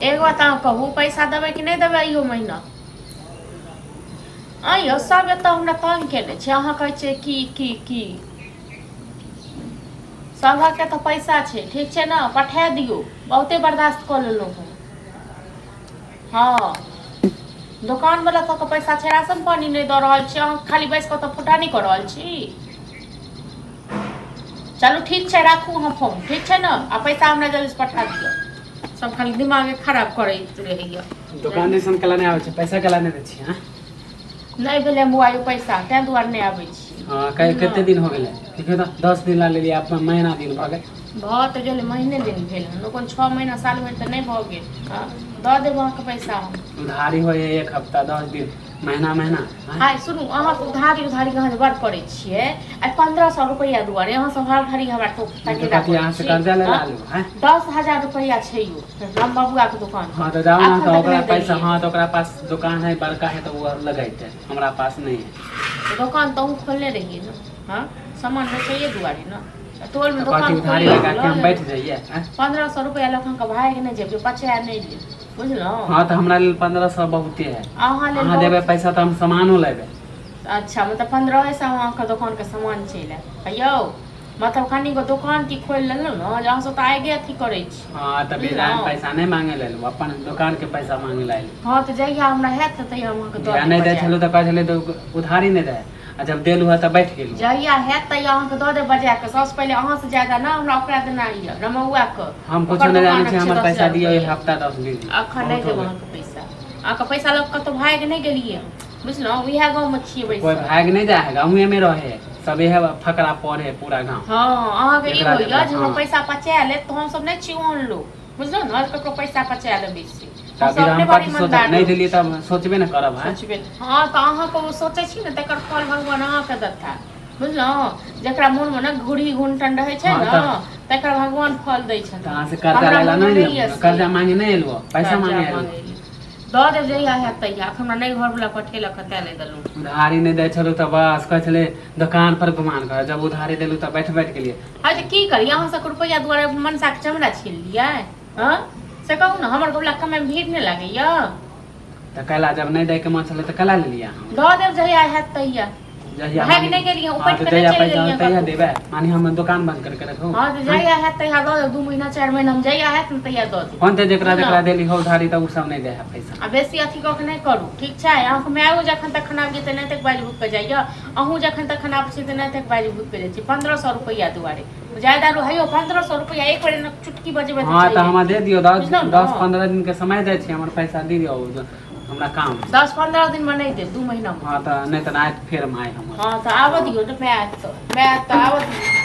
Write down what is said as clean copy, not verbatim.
एक बात अहाँ कहू, पैसा देबै कि नहि देबै इहो महीना? आँय यौ, सब एतऽ हमरा तंग केने छै। अहाँ कहै छियै की की की सभके तऽ पैसा छै, ठीक छै ने, पठा दियौ। बहुते बर्दाश्त कऽ लेलहुँ हम। हँ, दोकानवला सबके पैसा छै, राशन पानी नहि दऽ रहल छी। अहाँ खाली बैस कऽ तऽ फुटानी कऽ रहल छी। चलू ठीक छै, राखू अहाँ फोन, ठीक छै ने? आ पैसा हमरा जल्दी पठा दिअ। सब खाली दिमागे खराब करैत रहैया। दोकान दिसन कला नहि आबै छै, पैसा कला नहि दै छियै? हँ। नहि भेलै मोबाइल पैसा, ताहि दुआरे नहि आबै छी। हँ, कते दिन हो गेलै? देखियौ तऽ, 10 दिन ला लेलियै, अपन महीना दिन भऽ गेल। भऽ तऽ गेलै, महीने दिन भेल हन, कोन 6 महीना साल भरि तऽ नहि भऽ गेल। हँ, दऽ देब अहाँके पैसा हम। उधारी होइ है एक हफ्ता, 10 दिन, महीना महीना, आँय? आइ सुनू, अहाँके उधारी उधारी अहाँ जे बड़ करै छियै, आइ 1500 रुपैआ दुआरे अहाँ सब हर घड़ी हमरा तऽ तगेदा कथी करै अहाँ से छी। कर्जा ले हँ? ला लू, आँय? 10,000 रुपैआ छै यौ राम बबुआके दोकान। हाँ, तऽ जाओ ना। एखन तऽ तक ओकरा नहि पैसा देलियै। हाँ, तऽ ओकरा पास दुकान है, बड़का है, तऽ वो लगैते, हमरा पास नहीं है। तऽ दोकान तऽ अहूँ खोलने रहियै ने? हँ, सामान बेचैए दुआरे ने टोलमे तऽ कथी दोकान उधारी खोलियै लगा के लऽ हम लेबै। बैठ जाइए, आँय? 1500 रुपैआ लऽ कऽ अहाँके भागि नहि जायब, पचा नहि लेब, बुझलहुँ? हाँ, तऽ हमरा लेल 1500 बहुते है। अहाँ लेल अहाँ देबै बहुत। पैसा तऽ हम सामानो लेबै। अच्छा, मतलब 1500 अहाँके दोकानके सामान चलि आयत यौ? मतलब कनिगो दोकान की खोलि लेलहुँ ने जे अहाँ सब तऽ आगे अथी करै छी। हाँ, तऽ बेजाय बुझलहुँ? पैसा नहि मांगे लेलहुँ, अपन दोकान के पैसा मांगे ला एलहुँ। हँ, तऽ जहिया हमरा हैत तऽ तहिया हम अहाँके दऽ जहिया देब नहि दै बजाय। छलहुँ तऽ कहै छलै तऽ उधारी नहि दै, आ जब देलहुँ हँ तऽ बैठ गेलहुँ। जहिया हैत तहिया अहाँके दऽ देब बजा कऽ। सबसँ पहिले अहाँसँ ज्यादा ने हमरा ओकरा देना यऽ, रमौआके। हम कुछो ओकर नहि जानै दोकानक छी। छै हमर दस पैसा हजार दियौ, एक रुपैआ। हफ्ता 10 दिन। अखन नहि बहुत हो देब गेल। अहाँके पैसा। अहाँके पैसा लऽ कऽ कतहु भागि नहि गेलियै, बुझलहुँ? इएह गाँवमे छियै कोइ बैसल। भाग नहि जाइ है, गाँवे में रहे है सब, इहे फकरा पढ़े है पूरा गाँव। हँ, अहाँके ई जेकरा होइए जेकरा जे हमर पैसा पचा लेत, तऽ हमसभ नहि छी ओहन लोक, बुझलहुँ ने, ककरो पैसा पचा लेबै से। तऽ हमसभ अभी अपने हम बड़ कथी सोचब? ईमानदार नहि लोक देलियै छी। तब सोचबे ने करब, हैं? सोचबे, हँ, तऽ अहाँके ओ सोचै छी ने, तकर फल भगवान अहाँके देता, बुझलहुँ? जकरा मोनमे ने घूरी घुनटन रहै छै ने, तकर भगवान फल दै तऽ छथिन। अहाँ से कर्जा हमरा लै ला मोनमे नहि नहि यऽ एलहुँ, से। कर्जा मांगे नहि एलहुँ, पैसा कर्जा मांगे एलहुँ। मांगे ले। दऽ देब जहिया हैत तहिया। एखन हमरा नहि घरवला पठेलक हँ, तेँ नहि देलहुँ। उधारी नहि दै छलहुँ तऽ बस कहै छलै दोकान पर गुमान कर, जब उधारी देलहुँ तऽ बैठ बैठ गेलियै। हँ, तऽ की करी? अहाँ सबके रुपैआ दुआरे मनसाके चमड़ा छील लियै? हँ, से कहू ने, हमर घरवला कमाइमे भीड़ नहि लागैया? तऽ कैला जब नहि दैके मन छलै तऽ कैला लेलियै अहाँ? दऽ देब जहिया हैत तहिया। जहिया भागि नहि गेलियै, हँ, उपटि तऽ कऽ नहि जहिया चलि पैसा गेलियै होत तहिया कतहु। देबै? माने हम दोकान बंद करके रखू? हँ, तऽ जहिया हैत तहिया दऽ देब। 2 महीना, 4 महीना मे जहिया हैत ने, तहिया दऽ देब। फोन तऽ जेकरा जेकरा बुझलहुँ? देली हो उधारी, तऽ ओ सब नहि दै है पैसा। आ बेसी अथी कऽ के नहि करू, ठीक छै? अहाँके मायो जखन तखन आबि जेतै, नहि तक बाजि भूकि कऽ जाइए। अहूँ जखन तखन आबै छी तऽ नहि तक बाजि भूकि कऽ जाइ छी। 1500 रुपैआ दुआरे ज्यादा हेयौ, 1500 रुपैआ एक बेर एना चुटकी बजेबै तऽ हँ, चलि तऽ हमरा जेतै। दे दियौ 10 बुझलहुँ ने? 10-15 दिन के समय दै छी, हमर पैसा दे दियौ, हमरा काम छै। 10-15 दिनमे नहि देब, 2 महीनामे। हँ, तऽ नहि तऽ आयत फेर माय हमर। हँ, तऽ आबऽ दियौ ने, माय आयत तऽ, माय आयत तऽ आबऽ दियौ।